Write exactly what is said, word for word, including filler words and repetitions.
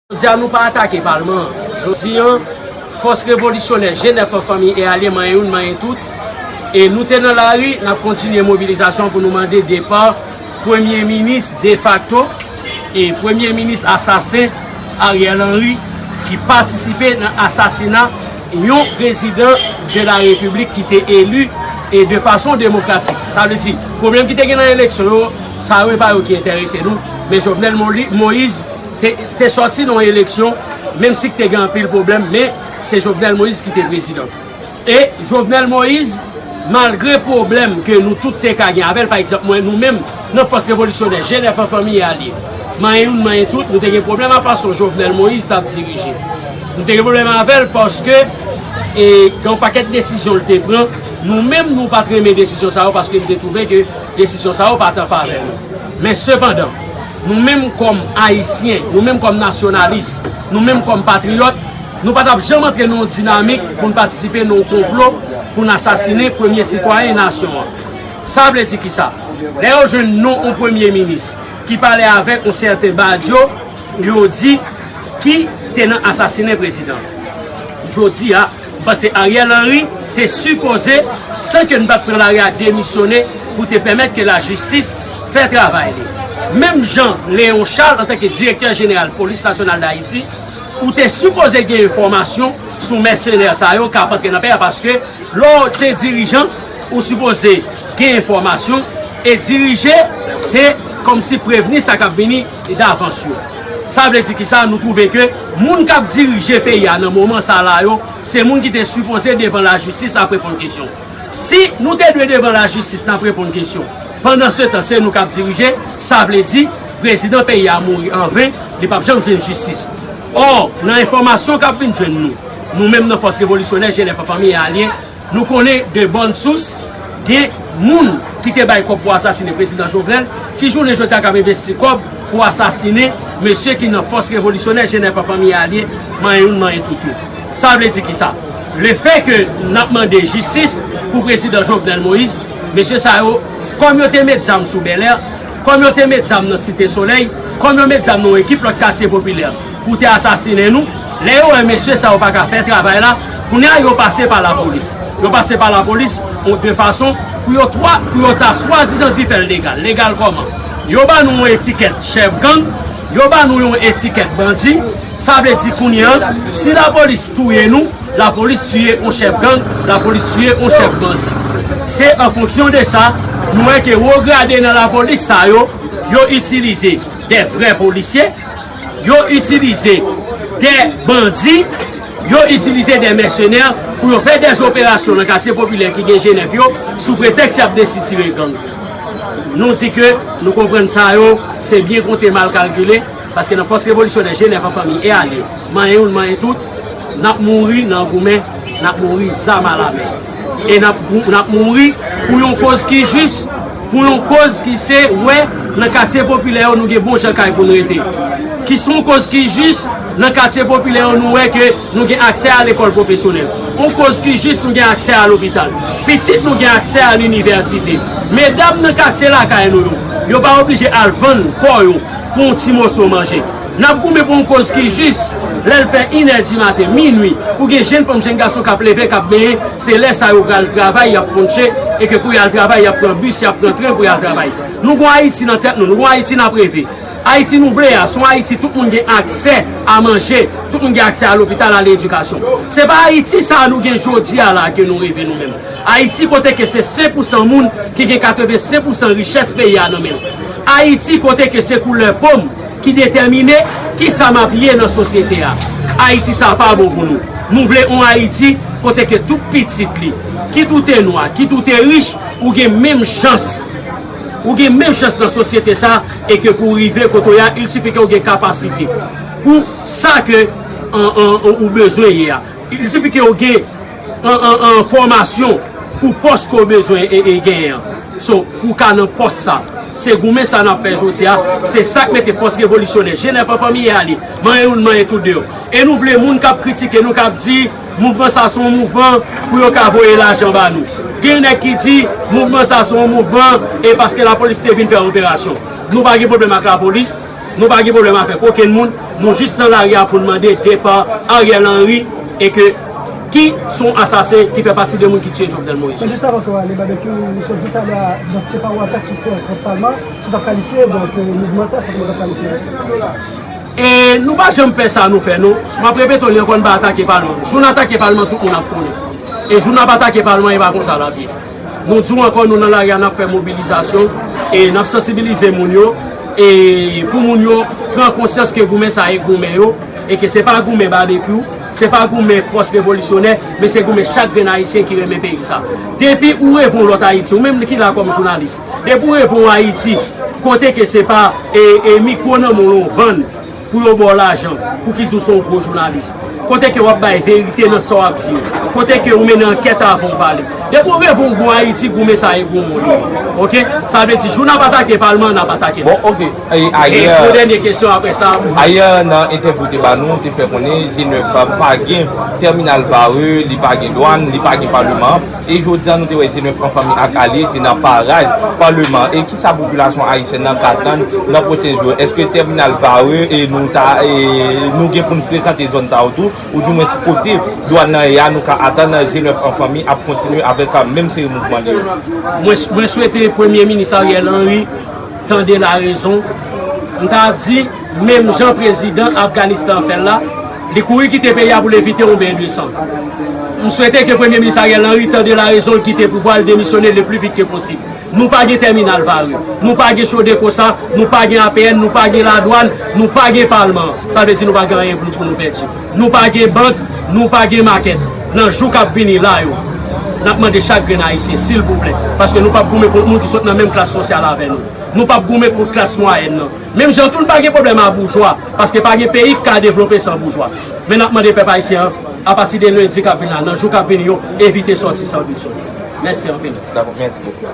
Jodi a nou pa atake palman an. Jodi an, fòs revolisyonè G nèf an fanmi e alye manyen youn manyen tout. E nou te nan lari, n ap kontinye mobilizasyon pou nou mande depa premye minis defakto e premye minis asasen Ariel Henry ki patisipe nan asasina yon prezidan de la repiblik ki te eli e de fason demokratik. Sa vle di, pwoblèm ki te gen nan eleksyon yo, sa yo e pa yo ki enterese nou. Men Jovenel Moïse te, te sòti nan yon eleksyon, menm si te gen anpil pwoblèm, men se Jovenel Moïse ki te prezidan. E Jovenel Moïse, malgre pwoblèm ke nou tout te ka gen avè l, pa egzanp, mwen, nou menm, nan fòs revolisyonè, G nèf an fanmi e alye, manyen youn, manyen tout, nou te gen pwoblèm a fason Jovenel Moïse t ap dirije. Nou te gen pwoblèm avè l paske e, gen yon pakèt desizyon l te pran, nou menm, nou pa t renmen desizyon sa yo paske nou te twouve ke desizyon sa yo pa t an favè nou. Men sepandan, nou menm kòm Ayisyen, nou menm kòm nasyonalis, nou menm kòm patriyòt, nou pa t ap janm antre nan yon dinamik pou n patisipe nan yon konplo pou n asasinen premye sitwayen nasyon an. Sa vle di kisa? Lè yo jwenn non yon premye minis ki pale avèk yon sèten Badio, yo di ki te nan asasinen prezidan. Jodi a, m panse Ariel Henry te sipoze, san ke n pa t pran lari a, demisyone pou te pèmèt ke lajistis fè travay li. Menm jan Léon Charles, antanke direktè jeneral Polis Nasyonal d Ayiti, ou te sipoze gen enfòmasyon sou mèsenè sa yo k ap antre nan peyi a, paske lè w se dirijan, ou sipoze gen enfòmasyon, e dirije, se kòmsi prevni sa k ap vini davans yo. Sa vle di kisa? Nou twouve ke moun k ap dirije peyi a nan moman sa la yo, se moun ki te sipoze devan lajistis ap reponn kesyon. Si nou te dwe devan lajistis n ap reponn kesyon, pandansetan se nou k ap dirije, sa vle di prezidan peyi a mouri anven, li p ap janm jwenn jistis. Ò, nan enfòmasyon k ap vin jwenn nou, nou menm nan fòs revolisyonè G nèf an fanmi e alye, nou konnen de bòn sous, gen moun ki te bay kòb pou asasinen prezidan Jovenel, ki jounen jodi a k ap envesti kòb pou asasinen mesye ki nan fòs revolisyonè G nèf an fanmi e alye, manyen youn, manyen tout yo. Sa vle di kisa? Lefè ke n ap mande jistis pou prezidan Jovenel Moïse, mesye sa yo, kòm yo te met zam sou Bèlè, kòm yo te met zam nan Site Solèy, kòm yo met zam nan yon ekip lòt katye popilè pou te asasinen nou, lè yo wè mesye sa yo pa ka fè travay la, kounye a yo pase pa lapolis. Yo pase pa lapolis, yon de fason pou yo twa, pou yo ta swadizan di fè l legal. Legal kòman? Yo ba nou yon etikèt chèf gang, yo ba nou yon etikèt bandi. Sa vle di kounye a, si lapolis touye nou, lapolis tiye yon chèf gang, lapolis tiye yon chèf bandi. Se an fonksyon de sa, nou wè ke wo grade nan lapolis sa yo, yo itilize de vrè polisye, yo itilize de bandi, yo itilize de mèsenè pou yo fè de operasyon nan katye popilè ki gen G nèf yo, sou pretèks y ap desitire gang. Nou di ke nou konprann sa yo, se byen konte, mal kalkile, paske nan fòs revolisyonè G nèf an fanmi e alye, manyen youn, manyen tout, n ap mouri nan goumen, n ap mouri zam alamen. E n ap, n ap mouri pou yon koz ki jis, pou yon koz ki se, wè, nan katye popilè yo, nou gen bon jan kay pou n rete. Ki se yon koz ki jis, nan katye popilè yo, nou wè ke nou gen aksè a lekòl pwofesyonèl. Yon koz ki jis, nou gen aksè a lopital. Pitit nou gen aksè a linivèsite. Medam nan katye lakay nou yo, yo pa oblije al vann kò yo pou yon ti moso manje. N ap goumen pou yon koz ki jis. Lè l fè inè di maten, minui, ou gen jenn fanm, jenn gason k ap leve, k ap benyen, se lè sa yo pral travay, y ap ponche, e ke pou y al travay, y ap pran bis, y ap pran tren pou y al travay. Nou gon Ayiti nan tèt nou, nou gon Ayiti n ap reve. Ayiti nou vle a, se yon Ayiti tout moun gen aksè a manje, tout moun gen aksè a lopital, a ledikasyon. Se pa Ayiti sa a nou gen jodi a la ke nou reve nou menm. Ayiti kote ke se senk pousan moun ki gen katrevensenk pousan richès peyi a nan men l. Ayiti kote ke se koulè po m ki detèmine kisa m ap ye nan sosyete a. Ayiti sa pa bon pou nou. Nou vle yon Ayiti kote ke tout pitit li, kit ou te nwa, kit ou te rich, ou gen menm chans. Ou gen menm chans nan sosyete sa, e ke pou w rive kote w ye a, il sifi ke w gen kapasite pou sa ke, an, an, an, ou bezwen ye a. Il sifi ke w gen, an, an, an, fòmasyon pou pòs ke w bezwen e, e genyen an. So, pou w ka nan pòs sa, se goumen sa n ap fè jodi a, se sa k mete fòs revolisyonè, G nèf an fanmi e alye, manyen youn, manyen tout deyò. E nou vle moun k ap kritike nou, k ap di, mouvman sa se yon mouvman pou yo ka voye lajan ba nou. Gen nèg ki di, mouvman sa se yon mouvman, e paske lapolis te vin fè operasyon. Nou pa gen pwoblèm ak lapolis. Nou pa gen pwoblèm avèk okenn moun, nou jis nan lari a pou n mande depa Ariel Henry e ke ki se yon asasen ki fè pati de moun ki tiye Jovenel Moïse. Men jis avan ke w ale, Babekyou, ou sot di talè a, donk se pa yon atak ki fè kont Palman, sot ap kalifye, donk, euh, mouvman sa, sa kòman w ap kalifye? E nou pa janm pè sa nou fè, non. M ap repete w li ankò, n pa atake Palman. Jou n atake Palman, tout moun ap konnen. E jou n ap atake Palman, e pa konsa l ap ye. Nou di w ankò, nou nan lari a, n ap fè mobilizasyon, e n ap sansibilize moun yo, e pou moun yo pran konsyans ke goumen sa e goumen yo, e ke se pa goumen Babekyou, se pa goumen fòs revolisyonè, men se goumen chak grenn Ayisyen ki renmen peyi sa. Depi ou reve yon lòt Ayiti, ou menm ki la kòm jounalis, depi ou reve yon Ayiti, kote ke se pa, e, e mikwo nan men w vann, pou yo ba w lajan, pou ki di w se yon gwo jounalis. Kote ke w ap bay verite nan sa w ap di yo. Kote ke w mennen ankèt avan w pale. Depi w reve yon bon Ayiti, goumen sa e goumen w li ye. Oke? Sa vle di, jou n ap atake Palman, n ap atake. Bon, oke. E, e ayè, si w dènye kesyon apre sa. Ayè, nan entèvyou w te ba nou, w te fè konnen G nèf pa gen tèminal Varreux, li pa gen dwàn, li pa gen Palman. E jodi a, nou te wè G nèf an fanmi ak alye te nan paraj Palman. E kisa popilasyon ayisyèn nan ka tann nan pwochen jou yo? Èske tèminal Varreux e nou ta, e nou gen pou n frekante zòn sa yo tou? Oudimwens kote dwàn nan ye a, nou ka atann G nèf an fanmi ap kontinye avèk menm seri mouvman li yo? Mwen, mwen swete Premye Minis Ariel Henry tande larezon. M ta di, menm jan prezidan Afganistan an fè l la, li kouri kite peyi a pou l evite yon ben de san. M swete ke Premye Minis Ariel Henry tande larezon, l kite pouvwa, l demisyone le pli vit ke posib. Nou pa gen tèminal Varreux, nou pa gen Chodeco sa, nou pa gen A P N, nou pa gen ladwàn, nou pa gen Palman. Sa vle di nou pa gen anyen pou, pou nou pèdi. Nou pa gen bank, nou pa gen makèt. Nan jou k ap vini la yo, n ap mande chak grenn Ayisyen, silvouplè, paske nou p ap goumen kont moun ki sot nan menm klas sosyal avè nou. Nou p ap goumen kont klas mwayèn nan. Menm jan tou, n pa gen pwoblèm a boujwa, paske pa gen peyi k ka devlope san boujwa. Men n ap mande pèp ayisyen an, apati de lendi k ap vin la, nan jou k ap vini yo, evite sòti san but sou li. Mèsi anpil. Dakò, mèsi bokou.